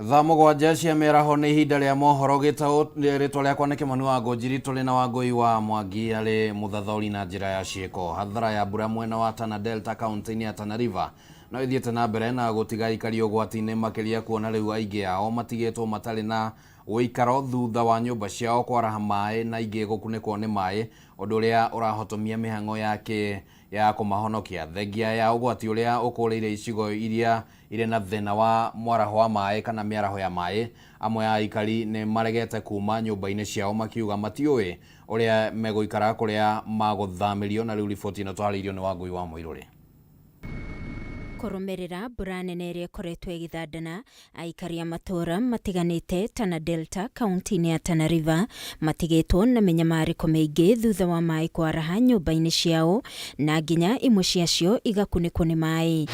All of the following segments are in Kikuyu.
Thaa 7 cia mĩaraho nĩ ihinda rĩa mohoro gĩtaũ. Rĩtwa rĩakwa nĩ Kĩmani wa Ngũnjiri, tũrĩ na Wangũi wa Mwangi arĩ mũthathaũri na njĩra ya ciĩko. Hathara ya mbura mwena wa Tana Delta kaunti-inĩ ya Tana River no ĩthiĩte na mbere na gũtiga aikari ũgwati-inĩ makĩria kuona rĩu aingĩ ao matigĩtwo matarĩ na ũikaro thutha wa nyũmba ciao kwaraha maĩ na ingĩ gũkunĩkwo nĩ maĩ, ũndũ ũrĩa ũrahotomia mĩhang'o yake ya kũmahonokia. Thengia ya ũgwati ũrĩa ũkũrĩire icigo iria irĩ na thĩna wa mwaraho wa maĩ kana mĩaraho ya maĩ, amwe a aikari nĩ maregete kuma nyũmba-inĩ ciao makiuga matiũĩ ũrĩa megũikara kũrĩa magũthamĩrio. Na rĩu riboti ĩno twarĩirio nĩ Wangũi wa Mũirũrĩ. Kũrũmĩrĩra mbura nene ĩrĩa ĩkoretwo ĩgĩthandana, aikari a matũũra matiganĩte Tana Delta kaunti-inĩ ya Tana River matigĩtwo na mĩnyamarĩko mĩingĩ thutha wa maĩ kwaraha nyũmba-inĩ ciao na nginya imwe ciacio igakunĩkwo nĩ maĩ.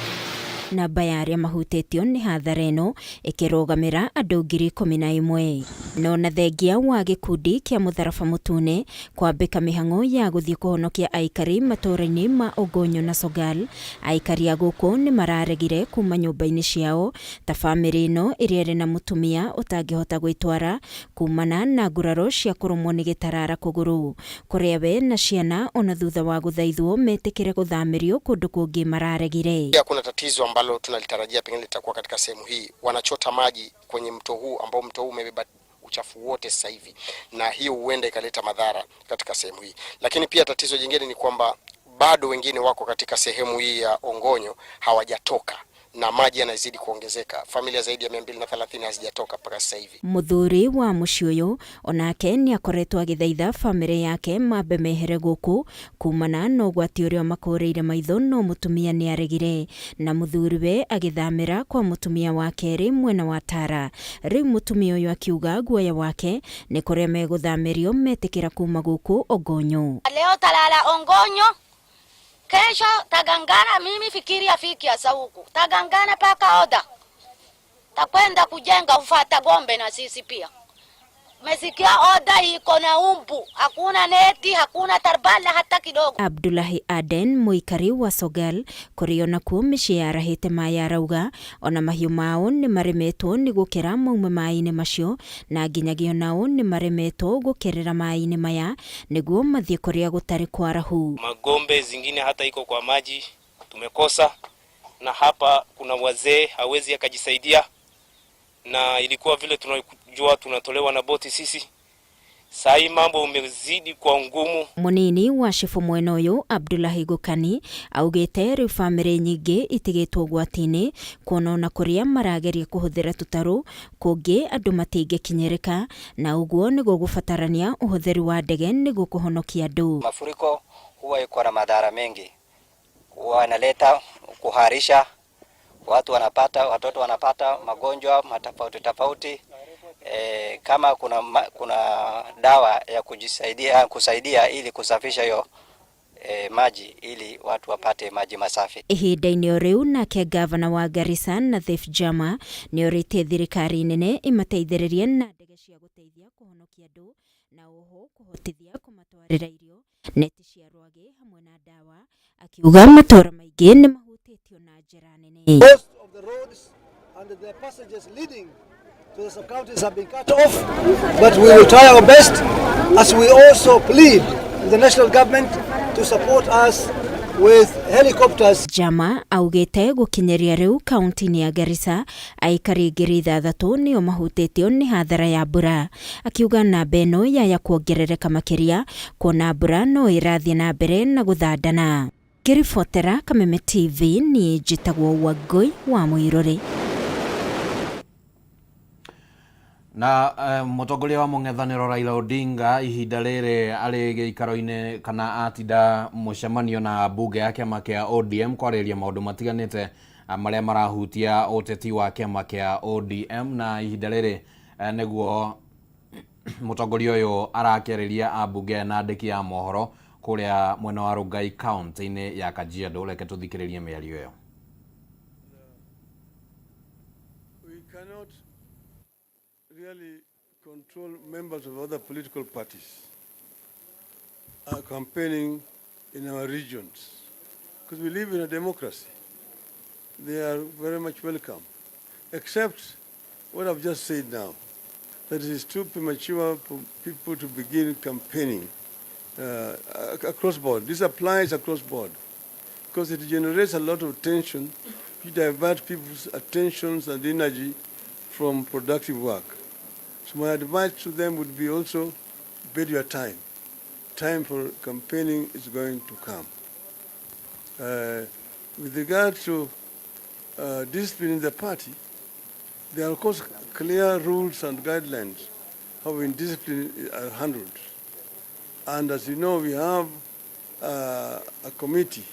Namba ya arĩa mahutĩtio nĩ hathara ĩno ĩkĩrũgamĩra andũ 11,000. No na thengia wa gĩkundi kĩa Mũtharaba Mũtune kwambĩka mĩhang'o ya gũthiĩ kũhonokia aikari matũũra-inĩ ma Ogonyo na Sogal, aikari a gũkũ nĩ mararegire kuma nyũmba-inĩ ciao ta bamĩrĩ ĩno ĩrĩa ĩrĩ na mũtumia ũtangĩhota gwĩtwara kumana na nguraro cia kũrũmwo nĩ gĩtarara kũgũrũ, kũrĩa we na ciana ona thutha wa gũthaithwo metĩkĩre gũthamĩrio kũndũ kũngĩ mararegire. Pia kuna tatizo ambalo tunalitarajia pengine litakuwa katika sehemu hii. Wanachota maji kwenye mto huu ambao mto huu umebeba uchafu wote sasa hivi, na hiyo huenda ikaleta madhara katika sehemu hii. Lakini pia tatizo jingine ni kwamba bado wengine wako katika sehemu hii ya Ongonyo hawajatoka na maji yanazidi kuongezeka. Familia zaidi ya 230 hazijatoka mpaka sasa hivi. Mũthuri wa mũciĩ ũyũ onake nĩ akoretwo agĩthaitha bamĩrĩ yake mambe mehere gũkũ kumana na ũgwati ũrĩa makũrĩire maitho, no mũtumia nĩ aregire na mũthuriwe agĩthamĩra kwa mũtumia wa kerĩ mwena wa Tara. Rĩu mũtumia ũyũ akiuga guoya wake nĩ kũrĩa megũthamĩrio metĩkĩra kuma gũkũ Ongonyo. Leo talala Ongonyo, kesho tagangana. Mimi fikiri afiki asa huku tagangana paka oda takwenda kujenga ufata gombe na sisi pia. Mesikia oda iko na umbu, hakuna neti, hakuna tarbala hata kidogo. Abdullahi Aden mũikari wa Sogal kũrĩa onakuo mĩciĩ yarahĩte maĩ arauga ona mahiũ mao nĩ maremetwo nĩ gũkĩra maume maĩ-inĩ macio na nginyagia onao nĩ maremetwo gũkĩrĩra maĩ-inĩ maya nĩguo mathiĩ kũrĩa gũtarĩ kwarahu. Magombe zingine hata iko kwa maji tumekosa, na hapa kuna wazee hawezi akajisaidia, na ilikuwa vile tunajua tunatolewa na boti sisi. Saa hii mambo umezidi kwa ngumu. Mũnini wa cibũ mwena ũyũ Abdullahi Gũkani augĩte rĩu bamĩrĩ nyingĩ itigĩtwo ũgwati-inĩ kuona ona kũrĩa marageria kũhũthĩra tũtarũ kũngĩ andũ matingĩkinyĩrĩka na ũguo nĩ gũgũbatarania ũhũthĩri wa ndege nĩguo kũhonokia andũ. Mafuriko huwa iko na madhara mengi, huwa yanaleta kuharisha, watu wanapata, watoto wanapata magonjwa matofauti tofauti. Kama kuna dawa ya kujisaidia, kusaidia ili kusafisha hiyo maji ili watu wapate maji masafi. Ihinda-inĩ o rĩu nake gavana wa Garissa Nathif Jama nĩ orĩtie thirikari nene ĩmateithĩrĩrie na ndege cia gũteithia kũhonokia andũ na oho kũhotithia kũmatwarĩra irio, neti cia rwagĩ hamwe na ndawa, akiuga matũũra maingĩ nĩ mahutĩtio na njĩra nene. Most of the roads and the passages leading to the sub-counties have been cut off, but we will try our best as we also plead with the national government to support us with helicopters. Jama augĩte gũkinyĩria rĩu kaunti-inĩ ya Garissa aikari 6,000 nĩo mahutĩtio nĩ hathara ya mbura, akiuga namba ĩno yaya kuongerereka makĩria kuona mbura no ĩrathiĩ na mbere na gũthandana. Ngĩribotera Kameme TV niĩ njĩtagwo Wangũi wa Mũirũrĩ. Na mũtongoria wa mũng'ethanĩro Raila Odinga ihinda rĩrĩ arĩ gĩikaro-inĩ kana atinda mũcemanio na mbunge ya kĩama kĩa ODM kwarĩrĩria maũndũ matiganĩte marĩa marahutia ũteti wa kĩama kĩa ODM, na ihinda rĩrĩ nĩguo mũtongoria ũyũ arakĩarĩria ambunge na andĩki a mohoro kũrĩa mwena wa Rongai kaunti-inĩ ya Kajiado. Reke tũthikĩrĩrie mĩario ĩyo. We cannot really control members of other political parties are campaigning in our regions because we live in a democracy. They are very much welcome, except what I've just said now, that it is too premature for people to begin campaigning across board. This applies across board because it generates a lot of tension. You divert people's attentions and energy from productive work. So my advice to them would be also bide your time. Time for campaigning is going to come. With regard to discipline in the party, there are of course clear rules and guidelines how indiscipline are handled. And as you know, we have a committee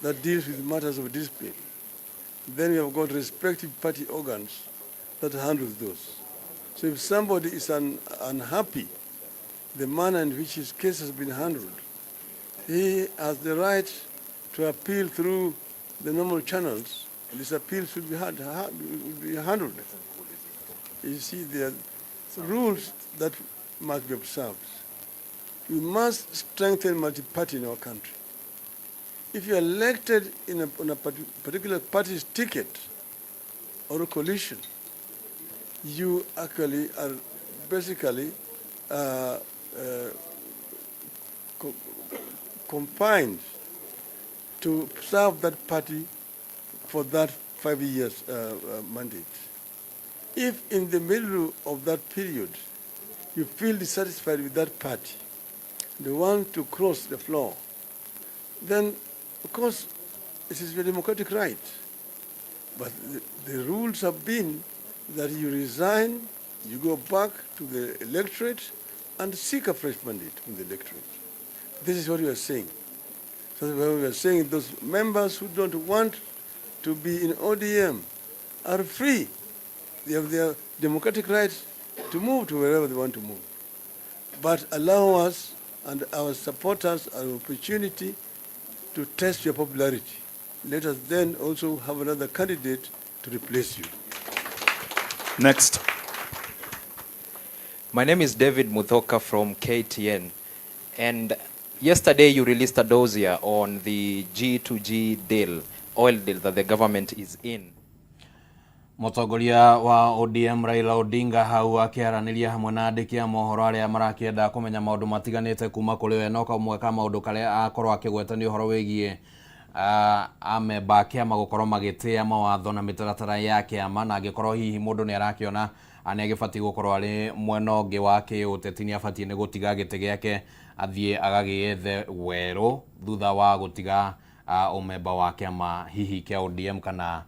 that deals with matters of discipline. Then we have got respective party organs that handle those. So if somebody is unhappy the manner in which his case has been handled, he has the right to appeal through the normal channels, and this appeal should be, be handled. You see, there are rules that must be observed. We must strengthen multi-party in our country. If you are elected on a particular party's ticket or a coalition, you actually are basically confined to serve that party for that 5 years mandate. If in the middle of that period you feel dissatisfied with that party, they want to cross the floor, then of course it is your democratic right. But the rules have been that you resign, you go back to the electorate and seek a fresh mandate from the electorate. This is what we are saying. So we are saying those members who don't want to be in ODM are free. They have their democratic right to move to wherever they want to move. But allow us and our supporters an opportunity to test your popularity. Let us then also have another candidate to replace you. Next. My name is David Muthoka from KTN. And yesterday you released a dossier on the G2G deal, oil deal that the government is in. Mũtongoria wa ODM Raila Odinga hau akĩaranĩria hamwe na andĩki a mohoro arĩa marakĩenda kũmenya maũndũ matiganĩte kuma kũrĩ we, no kamwe ka maũndũ karĩa akorwo akĩgweta nĩ ũhoro wĩgiĩ amemba a kĩama gũkorwo magĩtĩa mawatho na mĩtaratara ya kĩama, na angĩkorwo hihi mũndũ nĩ arakĩona nĩ agĩbatiĩ gũkorwo arĩ mwena ũngĩ wa kĩũteti nĩ abatiĩ nĩ gũtiga gĩtĩ gĩake athiĩ agagĩethe werũ thutha wa gũtiga ũmemba wa kĩama hihi kĩa ODM kana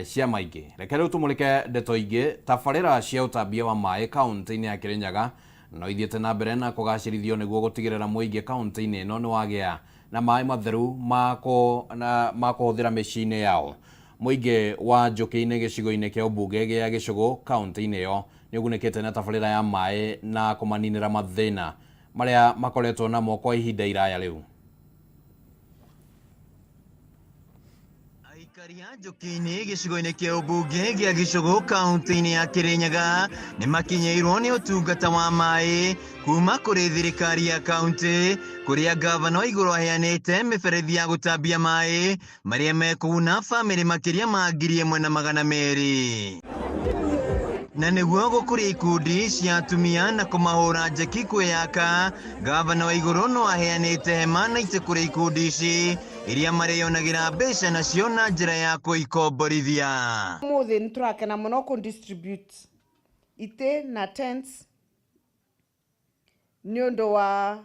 ciama ingĩ. Reke rĩu tũmũrĩke ndeto ingĩ. Tabarĩra cia ũtambia wa maĩ kaũntĩ-inĩ ya Kĩrĩnyaga no ithiĩte na mbere na kũgacĩrithio nĩguo gũtigĩrĩra mũingĩ kaũntĩ-inĩ ĩno nĩ wagĩa na maĩ matheru ma kũhũthĩra mĩciĩ-inĩ yao. Mũingĩ wa Njũkĩ-inĩ gĩcigo-inĩ kĩa ũmbunge gĩa Gĩcũgũ kaũntĩ-inĩ ĩyo nĩ ũgunĩkĩte na tabarĩra ya maĩ na kũmaninĩra mathĩna marĩa makoretwo namo kwa ihinda iraya rĩu. Aikari a Njũkĩ-inĩ gĩcigo-inĩ kĩa ũmbunge gĩa Gĩcũgũ kaũntĩ-inĩ ya Kĩrĩnyaga nĩ makinyĩirwo nĩ ũtungata wa maĩ kuma kũrĩ thirikari ya kaũntĩ, kũrĩa gavana wa igũrũ aheanĩte mĩberethi ya gũtambia maĩ marĩa mekũguna bamĩrĩ makĩria ma 1200. Na nĩguo gũkũria ikundi cia atumia na kũmahũra njeki kwĩyaka, gavana wa igũrũ no aheanĩte hema na itĩ kũrĩ ikundi ici iria marĩonagĩra mbeca nacio na njĩra ya kũikomborithia. Ũmũthĩ nĩ tũrakena mũno kũ distribute itĩ na tents nĩ ũndũ wa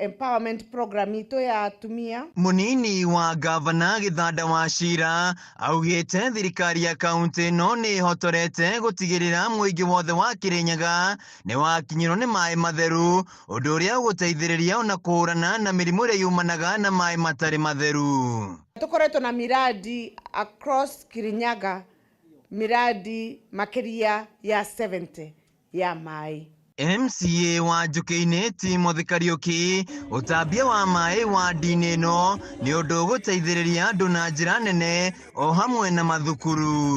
empowerment program itũ ya atumia. Munini wa gavana Githanda wa Cira augĩte thirikari ya kaũntĩ ĩno nĩ ĩhotorete gũtigĩrĩra mũingĩ wothe wa Kĩrĩnyaga nĩ wakinyĩrwo nĩ maĩ matheru, ũndũ ũrĩa ũgũteithĩrĩria ona kũhũrana na mĩrimũ ĩrĩa yumanaga na maĩ matarĩ matheru. Tũkoretwo na miradi across Kirinyaga, miradi makĩria ya 70 ya maĩ. MCA wa Njũkĩ-inĩ Timothy Kariũki, ũtambia wa maĩ wadi-inĩ ĩno nĩ ũndũ ũgũteithĩrĩria andũ na njĩra nene o hamwe na mathukuru.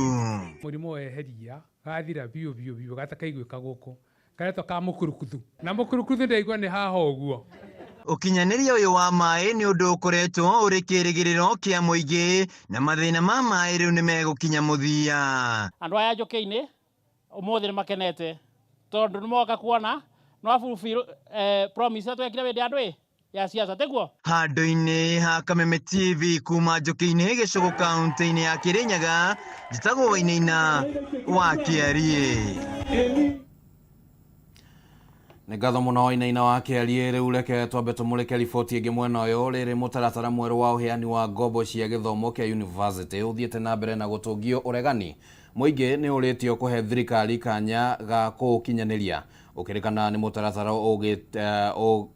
Mũrimũ weheria gathira biũ biũ biũ gatakaiguĩka gũkũ karetwo ka mũkurukuthu, na mũkurukuthu ndaigua nĩ haha ũguo. Ũkinyanĩria ũyũ wa maĩ nĩ ũndũ ũkoretwo ũrĩ kĩrĩgĩrĩro kĩa mũingĩ na mathĩna ma maĩ rĩu nĩ megũkinya mũthia. Andũ aya Njũkĩ-inĩ Umuthi ni makenete tondu ni moka kuona no fulfill promise twekire windi andu ya siasa tiguo. Handũ-inĩ ha Kameme TV kuma Njũkĩ-inĩ Gĩcũgũ kaunti-inĩ ya Kĩrĩnyaga, njĩtagwo Wainaina wa Kĩariĩ. Nĩ ngatho mũno Wainaina wa Kĩariĩ. Rĩu reke twambe tũmũrĩke riboti ĩngĩ mwena ũyũ. Rĩrĩ mũtaratara mwerũ wa ũheani wa ngombo cia gĩthomo kĩa university ũthiĩte na mbere na gũtũngio ũregani. Mũingĩ nĩ ũrĩtio kũhe thirikari kanya ga kũũkinyanĩria ũkĩrĩkana nĩ mũtaratara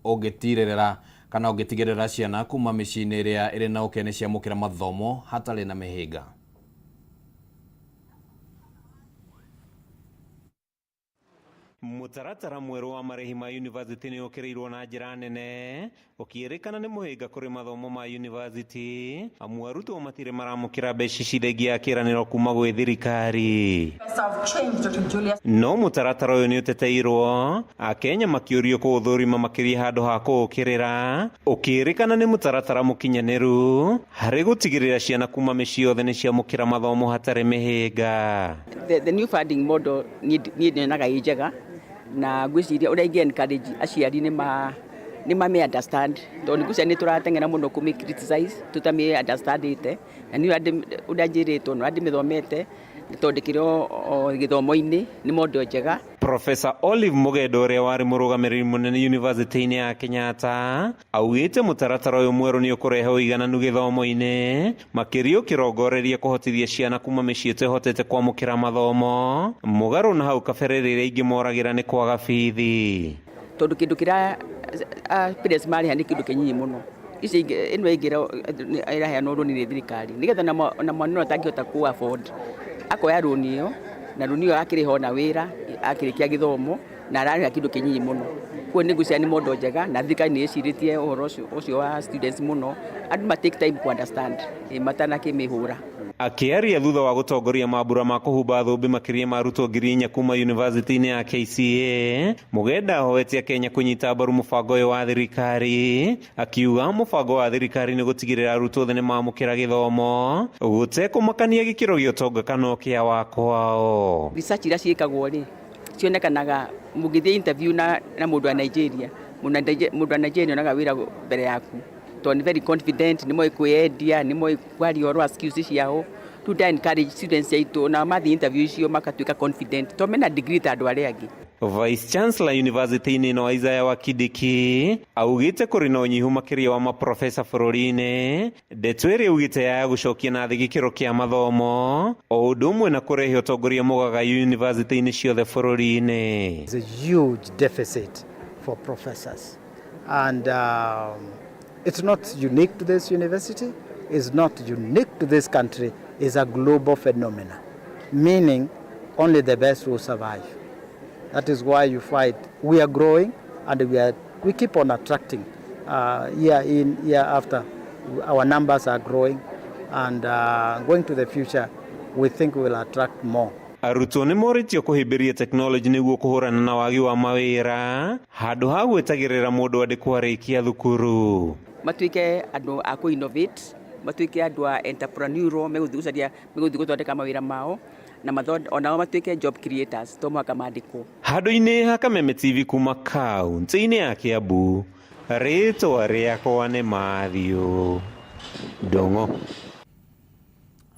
ũngĩtirĩrĩra kana ũngĩtigĩrĩra ciana kuma mĩciĩ-inĩ ĩrĩa ĩrĩ na ũkĩa nĩ ciamũkĩra mathomo hatarĩ na mĩhĩnga. Mũtaratara mwerũ wa marĩhi ma university nĩ ũkĩrĩirwo na njĩra nene ũkĩĩrĩkana nĩ mũhĩnga kũrĩ mathomo ma university amu arutwo matirĩ maramũkĩra mbeca ciringi ya kĩĩranĩro kuma gwĩ thirikari. No mũtaratara ũyũ nĩ ũteteirwo akenya makĩũrio kũũthũrima makĩria handũ ha kũũkĩrĩra ũkĩĩrĩkana nĩ mũtaratara mũkinyanĩru harĩ gũtigĩrĩra ciana kuma mĩciĩ yothe nĩ ciamũkĩra mathomo hatarĩ mĩhĩnga. The new funding model niĩ nyonaga ĩ njega na ngwĩciria ũrĩa ingĩ encourage aciari nĩ ma me understand tondũ ngwĩciria nĩ tũrateng'era mũno kũmĩ criticize tũtamĩ understandĩte na niĩ ũrĩa njĩrĩtwo na ndĩmĩthomete tondũ ndĩkĩrĩ o gĩthomo-inĩ nĩ model njega. Professor Olive Mugendo ũrĩa warĩ mũrũgamĩrĩri mũnene University-inĩ ya Kenyatta augĩte mũtaratara ũyũ mwerũ nĩ ũkũrehe ũigananu gĩthomo-inĩ makĩria ũkĩrongoreria kũhotithia ciana kuma mĩciĩ ĩtehotete kwamũkĩra mathomo mũgarũ na hau kabere rĩrĩa ingĩ moragĩra nĩ kwaga bithi. Tondũ kĩndũ kĩrĩa parents marĩha nĩ kĩndũ kĩnyinyi mũno. Ici ĩno ĩngĩ ĩraheanwo rũni nĩ thirikari nĩgetha na mwana ũrĩa atangĩhota kũ afford akoya rũni ĩyo na rũni ĩyo akĩrĩha ona wĩra akĩrĩkia gĩthomo na ararĩha kĩndũ kĩnyinyi mũno. Koguo nĩ ngwĩciria nĩ model njega na thirikari nĩ ĩcirĩtie ũhoro ũcio wa students mũno. Andũ ma take time ku understand matanakĩmĩhũra. Akĩaria thutha wa gũtongoria mambura ma kũhumba thũmbĩ makĩria ma arutwo 4,000 kuma University-inĩ ya KCA, Mugenda ahoetie Kenya kũnyita mbaru mũbango ũyũ wa thirikari akiuga mũbango wa thirikari nĩ gũtigĩrĩra arutwo othe nĩ mamũkĩra gĩthomo gũtekũmakania gĩkĩro gĩa ũtonga kana ũkĩa wa kwao. Research iria ciĩkagwo rĩ cionekanaga mũngĩthiĩ interview na mũndũ wa Nigeria, mũndũ wa Nigeria onaga wĩra mbere yaku tondũ nĩ very confident, nĩ moĩ kwĩyendia, nĩ moĩ kwaria ũhoro wa skills ciao. Rĩu nda encourage students aitũ nao mathiĩ interview icio makatuĩka confident tondũ mena degree ta andũ arĩa angĩ. Vice Chancellor University-inĩ ĩno Isaiah Wakindiki augĩte kũrĩ na ũnyihu makĩria wa maprofesa bũrũri-inĩ, ndeto ĩrĩa augĩte ya gũcokia na thĩ gĩkĩro kĩa mathomo o ũndũ ũmwe na kũrehe ũtongoria mũgagayu university-inĩ ciothe bũrũri-inĩ. There's a huge deficit for professors and it's not unique to this university, it's not unique to this country, it's a global phenomenon, meaning only the best will survive. That is why you find we are growing and we keep on attracting year in, year after. Our numbers are growing and going to the future, we think we will attract more. Arutwo nĩ morĩtio kũhĩmbĩria tekinoronjĩ nĩguo kũhũrana na wagi wa mawĩra handũ ha gwĩtagĩrĩra mũndũ andĩkwo arĩkia thukuru. Matuĩke andũ a kũ innovate, matuĩke andũ a entrepreneurial, megũthiĩ gũcaria, megũthiĩ gũthondeka mawĩra mao na onao matuĩke job creators to mũhaka mandĩkwo. Handũ-inĩ ha Kameme TV kuma kaunti-inĩ ya Kiambu, rĩtwa rĩakwa nĩ Matthew Ndung'u.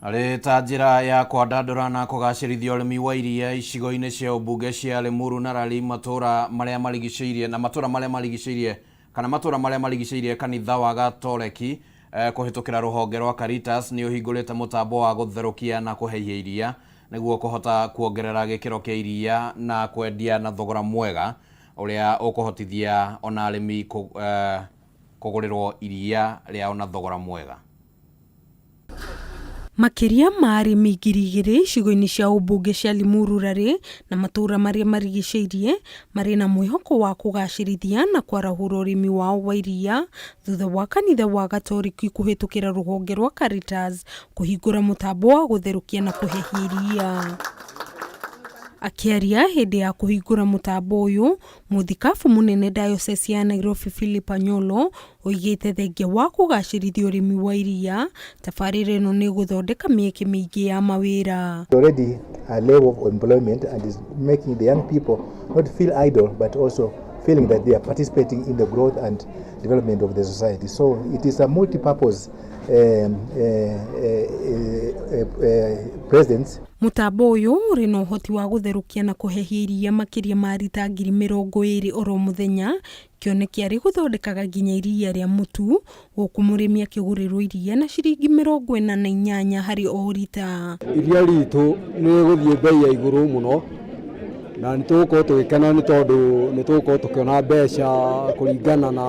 Arĩ ta njĩra ya kwandandũra na kũgacĩrithia ũrĩmi wa iria icigo-inĩ cia ũmbunge cia Limuru na Lari matũra marĩa marigicĩirie na matũra marĩa marigicĩirie kana matũra marĩa marigicĩirie kanitha wa Gatoreki kũhĩtũkĩra rũhonge rwa Caritas nĩ ũhingũrĩte mũtambo wa gũtherũkia na kũhehia iria nĩguo kũhota kuongerera gĩkĩro kĩa iria na kwendia na thogora mwega ũrĩa ũkũhotithia ona arĩmi kũgũrĩrwo iria rĩao na thogora mwega. Makĩria ma arĩmi 2,000 icigo-inĩ cia ũmbunge cia Limuru Rari na matũũra marĩa marigicĩirie marĩ na mwĩhoko wa kũgacĩrithia na kwarahũra ũrĩmi wao wa iria thutha wa kanitha wa Gatoreki kũhĩtũkĩra rũhonge rwa Caritas kũhingũra mũtambo wa gũtherũkia na kũhehia iria. Akĩaria hĩndĩ ya kũhingũra mũtambo ũyũ, mũthikabu mũnene Diocese ya Nairobi Philip Anyolo oigĩte thengia wa kũgacĩrithia ũrĩmi wa iria, tabarĩra ĩno nĩ ĩgũthondeka mĩeke mĩingĩ ya mawĩra. Already a level of employment and is making the young people not feel idle but also feeling that they are participating in the growth and development of the society. So it is a multi-purpose presence. Mũtambo ũyũ ũrĩ na ũhoti wa gũtherũkia na kũhehia iria makĩria ma rita 20,000 oro mũthenya. Kĩoneki arĩ gũthondekaga nginya iria rĩa mũtu, gũkũ mũrĩmi akĩgũrĩrwo iria na ciringi 48 harĩ o rita. Iria ritũ nĩ rĩgũthiĩ bei ya igũrũ mũno na nĩ tũgũkorwo tũgĩkena nĩ tondũ nĩ tũgũkorwo tũkĩona mbeca kũringana na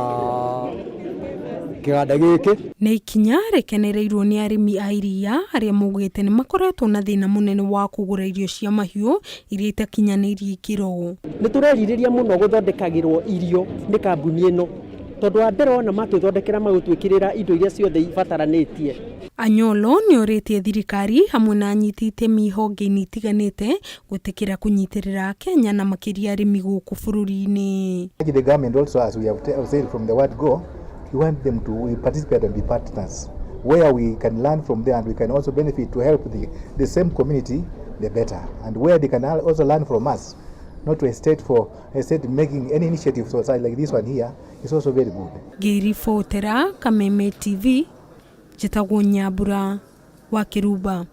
kĩganda gĩkĩ. Nĩ ikinya rĩkenereirwo nĩ arĩmi a iria arĩa maugĩte nĩ makoretwo na thĩna mũnene wa kũgũra irio cia mahiũ iria itakinyanĩirie ikĩro. Nĩ tũrerirĩria mũno gũthondekagĩrwo irio nĩ kambuni ĩno tondũ wa mbere wona matũthondekera magũtwĩkĩrĩra indo iria ciothe ibataranĩtie. Anyolo nĩ orĩtie thirikari hamwe na anyiti itemi honge-inĩ itiganĩte gwĩtĩkĩra kũnyitĩrĩra Akenya na makĩria arĩmi gũkũ bũrũri-inĩ. The government also, as we have said from the word go, we want them to participate and be partners where we can learn from them and we can also benefit to help the same community the better, and where they can also learn from us, not to hesitate for hesitate making any initiative society like this one here is also very good. Ngĩribotera Kameme TV, njĩtagwo Nyambura wa Kĩrumba.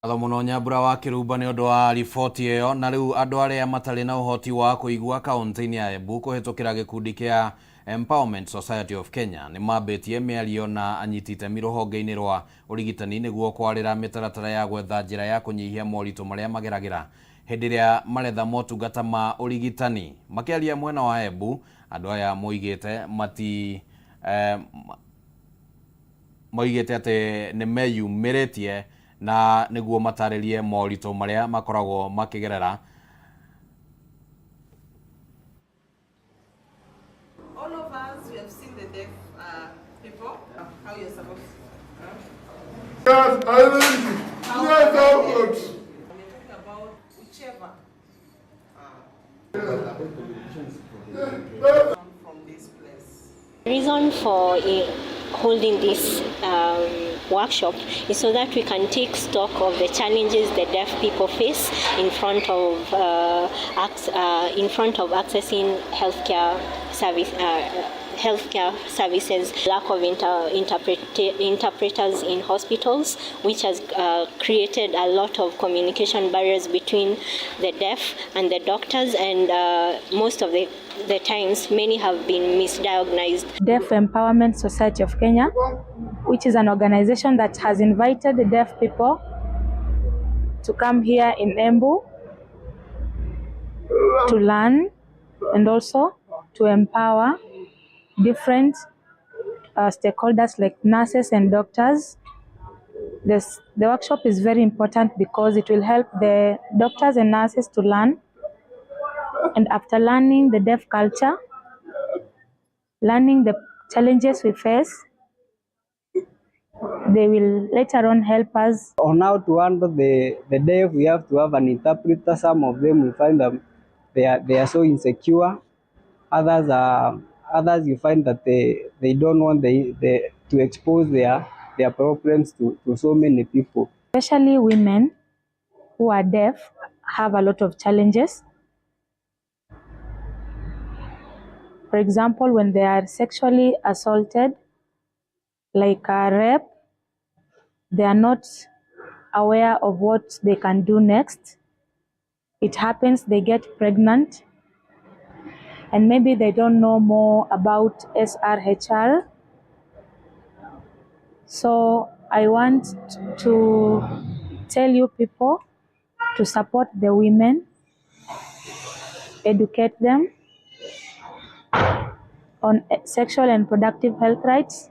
Ngatho mũno Nyambura wa Kĩrumba nĩ ũndũ wa riboti ĩyo. Na rĩu andũ arĩa matarĩ na ũhoti wa kũigua kaũntĩ-inĩ ya Embu kũhĩtũkĩra gĩkundi kĩa Empowerment Society of Kenya nĩ mambĩtie mĩario na anyiti itemi rũhonge-inĩ rwa ũrigitani nĩguo kwarĩra mĩtaratara ya gwetha njĩra ya kũnyihia moritũ marĩa mageragĩra hĩndĩ ĩrĩa maretha motungata ma ũrigitani. Makĩaria mwena wa Embu, andũ aya moigĩte mati moigĩte atĩ nĩ meyumĩrĩtie na nĩguo matarĩrie moritũ marĩa makoragwo makĩgerera. All of us, we have seen the deaf people, how you're supposed to. Yes, I will. Yes, I would. We're talking about whichever. From this place. The reason for holding this workshop is so that we can take stock of the challenges the deaf people face in front of accessing healthcare service, healthcare services, lack of interpreters in hospitals, which has created a lot of communication barriers between the deaf and the doctors, and most of the times many have been misdiagnosed. Deaf Empowerment Society of Kenya, which is an organization that has invited the deaf people to come here in Embu to learn and also to empower different stakeholders like nurses and doctors. The workshop is very important because it will help the doctors and nurses to learn, and after learning the deaf culture, learning the challenges we face, they will later on help us. On how to handle the deaf, we have to have an interpreter. Some of them, we find them they are so insecure. Others you find that they don't want to expose their problems to so many people. Especially women who are deaf have a lot of challenges. For example, when they are sexually assaulted, like a rape, they are not aware of what they can do next. It happens, they get pregnant, and maybe they don't know more about SRHR. So I want to tell you people to support the women, educate them on sexual and reproductive health rights.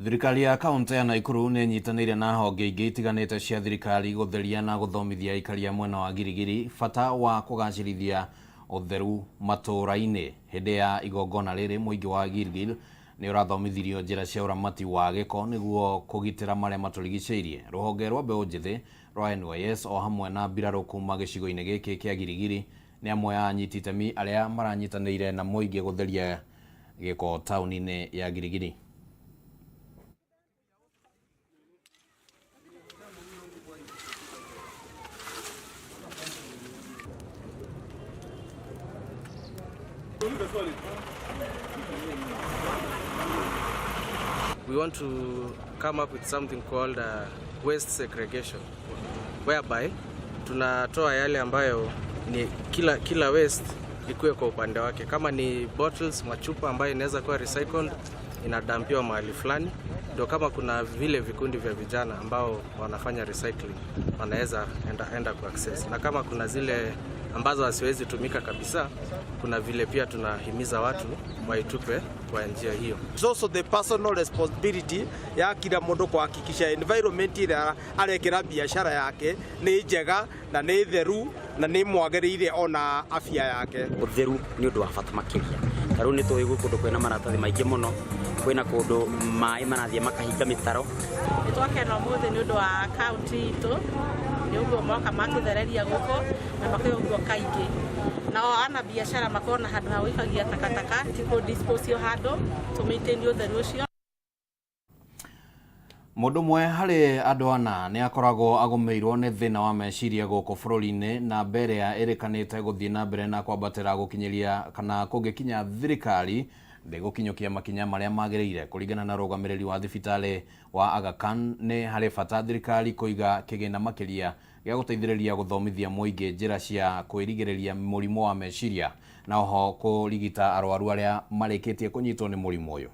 Thirikari ya kaunti ya Nakuru nĩ ĩnyitanĩire na honge ingĩ itiganĩte cia thirikari gũtheria na gũthomithia aikari a mwena wa Girigiri bata wa kũgacĩrithia ũtheru matũũra-inĩ. Hĩndĩ ya igongona rĩrĩ mũingĩ wa Gilgil Nĩ ũrathomithirio njĩra cia ũramati wa gĩko nĩguo kũgitĩra marĩa matũrigicĩirie. Rũhonge rwa mbeũ njĩthĩ rwa NYS o hamwe na mbirarũ kuma gĩcigo-inĩ gĩkĩ kĩa Girigiri nĩ amwe a anyiti itemi arĩa maranyitanĩire na mũingĩ gũtheria gĩko taũni-inĩ ya Girigiri. We want to come up with something called waste segregation whereby tunatoa yale ambayo ni kila waste ikuwe kwa upande wake. Kama ni bottles, machupa ambayo inaweza kuwa recycled inadampiwa mahali fulani, ndio kama kuna vile vikundi vya vijana ambao wanafanya recycling wanaweza enda ku access, na kama kuna zile ambazo haziwezi tumika kabisa, kuna vile pia tunahimiza watu waitupe kwa njia hiyo. It's also the personal responsibility ya kila mundu kuhakikisha environment ĩrĩa arekĩra biashara yake nĩ njega na nĩ theru na nĩ mwagĩrĩire ona afya yake. Ũtheru nĩ ũndũ wa bata makĩria. Ta rĩu nĩ tũĩ gwĩ kũndũ kwĩna maratathi maingĩ mũno, kwĩna kũndũ maĩ marathiĩ makahinga mĩtaro. Nĩ twakena ũmũthĩ nĩ ũndũ wa kaunti itũ, nĩ ũguo moka matũthereria gũkũ na makoiga ũguo kaingĩ. Nao ana biashara makorwo na handũ ha gũikagia takataka, ti kũ dispose handũ, tũ maintain ũtheru ũcio. Mũndũ ũmwe harĩ andũ ana nĩ akoragwo agũmĩirwo nĩ thĩna wa meciria gũkũ bũrũri-inĩ, na mbere ya ĩrĩkanĩte gũthiĩ na mbere na kwambatĩra gũkinyĩria kana kũngĩkinya thirikari ndĩgũkinyũkia makinya marĩa magĩrĩire. Kũringana na rũgamĩrĩri wa thibitarĩ wa Aga Khan, nĩ harĩ bata thirikari kũiga kĩgĩna makĩria gĩa gũteithĩrĩria gũthomithia mũingĩ njĩra cia kwĩrigĩrĩria mũrimũ wa meciria na oho kũrigita arwaru arĩa marĩkĩtie kũnyitwo nĩ mũrimũ ũyũ.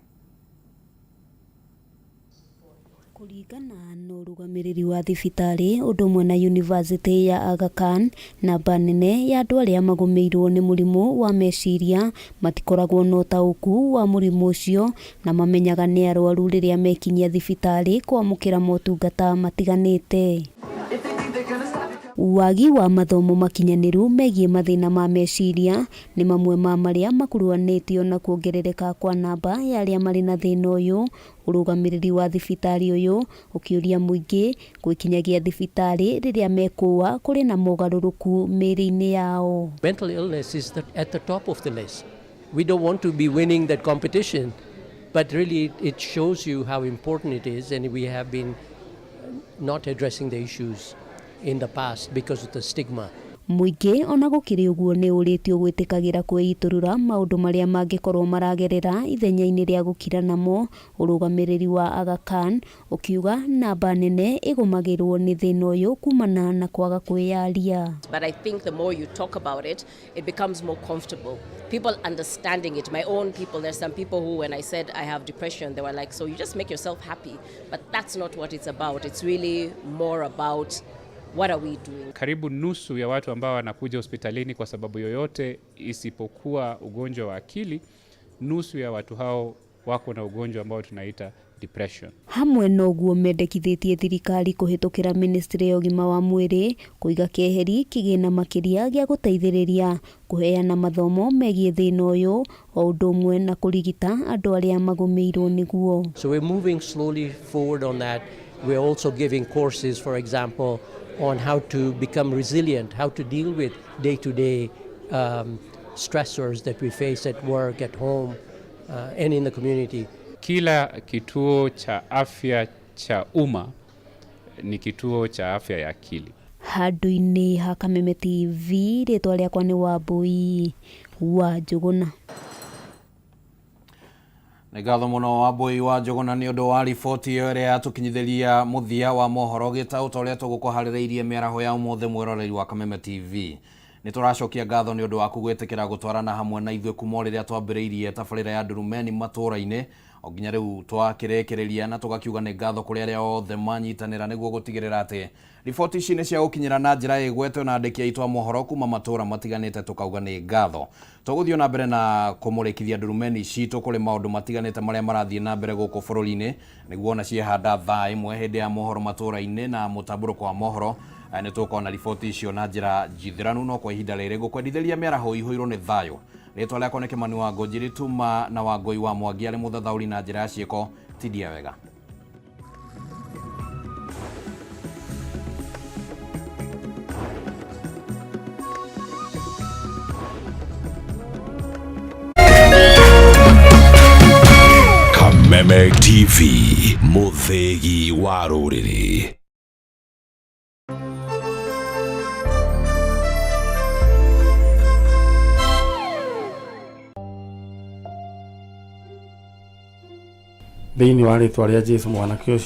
Kũringana na ũrũgamĩrĩri wa thibitarĩ ũndũ ũmwe na yunivasĩtĩ ya Aga Khan, namba nene ya andũ arĩa magũmĩirwo nĩ mũrimũ wa meciria matikoragwo na ũtaũku wa mũrimũ ũcio na mamenyaga nĩ arwaru rĩrĩa mekinyia thibitarĩ kwamũkĩra motungata matiganĩte. Wagi wa mathomo makinyanĩru megiĩ mathĩna ma meciria nĩ mamwe ma marĩa makuruhanĩtio na kuongerereka kwa namba ya arĩa marĩ na thĩna ũyũ. Ũrũgamĩrĩri wa thibitarĩ ũyũ ũkĩũria mũingĩ gwĩkinyagia thibitarĩ rĩrĩa mekũa kũrĩ na mogarũrũku mĩĩrĩ-inĩ yao. Mental illness is at the top of the list. We don't want to be winning that competition, but really it shows you how important it is, and we have been not addressing the issues in the past because of the stigma. Mũingĩ ona gũkĩrĩ ũguo nĩ ũrĩtio gwĩtĩkagĩra kwĩitũrũra maũndũ marĩa mangĩkorwo maragerera ithenya-inĩ rĩa gũkira namo. Ũrũgamĩrĩri wa Aga Khan ũkiuga namba nene ĩgũmagĩrwo nĩ thĩna ũyũ kumana na kwaga kwĩyaria. But I think the more you talk about it, it becomes more comfortable. People understanding it, my own people, there's some people who when I said I have depression, they were like, so you just make yourself happy. But that's not what it's about. It's really more about what are we doing? Karibu nusu ya watu ambao wanakuja hospitalini kwa sababu yoyote isipokuwa ugonjwa wa akili, nusu ya watu hao wako na ugonjwa ambao tunaita depression. Hamwe na ũguo mendekithĩtie thirikari kũhĩtũkĩra ministry ya ũgima wa mwĩrĩ kũiga keheri kĩgĩna makĩria gĩa gũteithĩrĩria kũheana mathomo megiĩ thĩna ũyũ o ũndũ ũmwe na kũrigita andũ arĩa magũmĩirwo nĩguo. So we're moving slowly forward on that. We're also giving courses, for example, on how to become resilient, how to deal with day-to-day stressors that we face at work, at home, and in the community. Kila kituo cha afya cha umma ni kituo cha afya ya akili. Handũ-inĩ ha Kameme TV, rĩtwa rĩakwa nĩ Wambui wa Njũgũna. Nĩ ngatho mũno Wambui wa Njũgũna nĩ ũndũ wa riboti ĩyo ĩrĩa yatũkinyithĩria mũthia wa mohoro gĩtaũ ta ũrĩa tũgũkũharĩrĩirie mĩaraho ya ũmũthĩ mwĩroreri wa Kameme TV. Nĩ tũracokia ngatho nĩ ũndũ waku gwĩtĩkĩra gũtwarana hamwe na ithuĩ kuma o rĩrĩa twambĩrĩirie tabarĩra ya Ndurumeni matũũra-inĩ o nginya rĩu twakĩrĩkĩrĩria, na tũgakiuga nĩ ngatho kũrĩ arĩa othe manyitanĩra nĩguo gũtigĩrĩra atĩ riboti ici nĩ cia gũkinyĩra na njĩra ĩgwetwo na andĩki aitũ a mohoro kuma matũũra matiganĩte, tũkauga nĩ ngatho. Tũgũthiĩ na mbere na kũmũrĩkithia ndurumeni citũ kũrĩ maũndũ matiganĩte marĩa marathiĩ na mbere gũkũ bũrũri-inĩ nĩguo ona ciehanda thaa ĩmwe hĩndĩ ya mohoro matũũra-inĩ na mũtambũrũko wa mohoro. Nĩ tũkona riboti icio na njĩra njithĩranu, no kwa ihinda rĩrĩ ngũkwendithĩria mĩaraho ĩihũirwo nĩ thayũ Rĩtwa rĩakwa nĩ Kĩmani wa Ngũnjiri, tuma na Wangũi wa Mwangi arĩ mũthathaũri na njĩra ya ciĩko. Tindia wega. Kameme TV, mũthĩgi wa rũrĩrĩ. Thĩinĩ wa rĩtwa rĩa Jesu mwanake ũcio.